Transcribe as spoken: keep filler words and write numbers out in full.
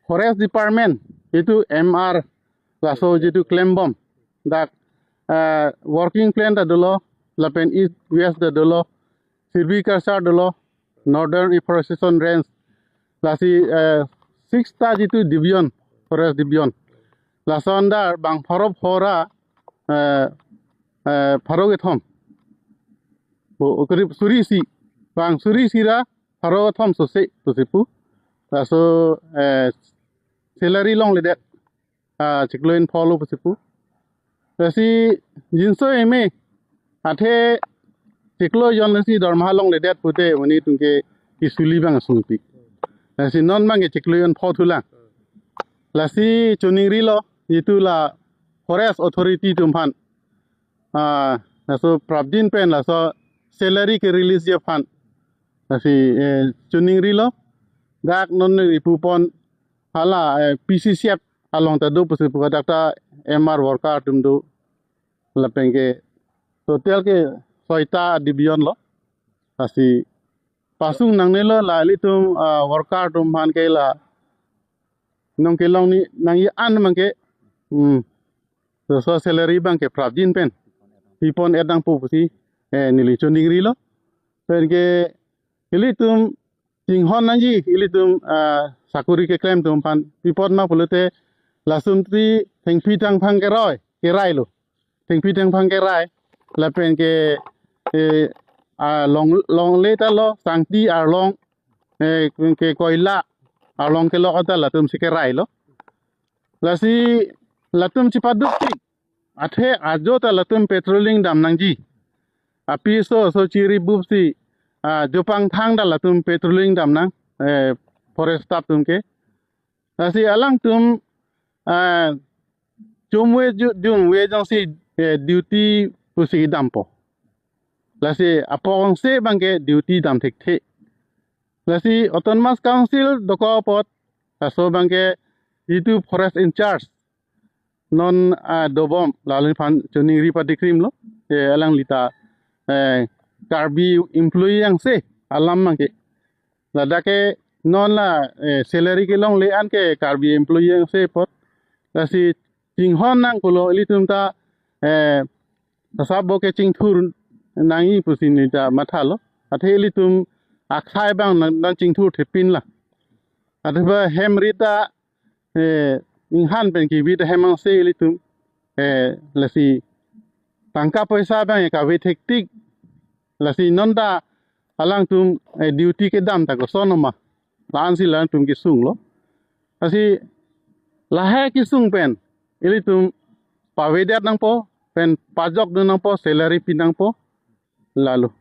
Forest Department, jitu M R, laso jitu klembom, dak, eh, working plan ta dolo, lapen East West ta dolo, Silviculture dolo, Northern Afforestation Range, lasi, eh, six ta jitu division, Forest Division. Lason dar bang pharo phora, eh, eh, pharo kethom. Bo, okrip suri isi, bang suri isi ra pharo kethom sose, sose pu. Laso, eh, salary longledet, ah, chiklo in phongo pusi pu. Lasi jinso eme, athe chiklo jon lasi dormaha longledet pute, mani tungke kisuli bang asungpik. Lasi non bangke chiklo jon pho thulang. Lasi choningrilo, jitu la Forest Authority atum aphan. Ah, laso prapjin pen laso salary ke release ji aphan. Lasi, eh, choningrilo, dak non ipupon hala, eh, P C C F along ta do pusi pu, dak ta M R worker atum do, lapen ke total ke soita division lo. Lasi pasung nangnelo la ilitum, ah, worker atum aphan ke la nong kelong ni nangji an bangke, hmm, laso salary bangke prapjin pen pipon-et nangpo pusi, eh, neli choningrilo. Pen ke ilitum chinghon nangji, ilitum, ah, sakori keklem atum aphan, pi apot ma pulote, lasonsi thengpi thengphang keroi, kerai lo. Thengpi thengphang kerai, lapen ke, eh, ah, long, longle ta lo, sangti arlong, eh, ke koila arlong kelok ta latumsi kerai lo. Lasi latum chepaduk tik, athe ajo ta latum patrolling dam nangji. Apiso aso chiri bupsi, ah, jopang thang ta latum patrolling dam nang, eh, forest staff atum ke. Lasi alangtum, ah, chomve ju-, jumve jongsi, eh, duty pusi dampo. Lasi apongse bangke duty dam thekthe. Lasi Autonomous Council dokok apot, laso bangke jitu forest in charge non, ah, dobom, lali aphan choningri padikrimlo. Eh, alangli ta, eh, Karbi employee angse alam bangke. Ladak ke non la, eh, salary kelongle an ke Karbi employee angse apot. Lasi chinghon nangkoklo ilitum ta, eh, tasabo ke chingthur nangji pusi neli ta mathalo. Athe ilitum akhai bang nang, nangchingthur thepin la. Athe ba hem ri ta, eh, inghan pen kebi ta hem angse ilitum, eh, lasi tangka poisa bang kave thektik. Lasi non ta alangtum, eh, duty kedam ta koson ma, la-ansi alangtum kesunglo. Lasi lahai kesung pen ilitum pavedet nangpo, pen pajokdun nangpo, salary pi nangpo, lalo.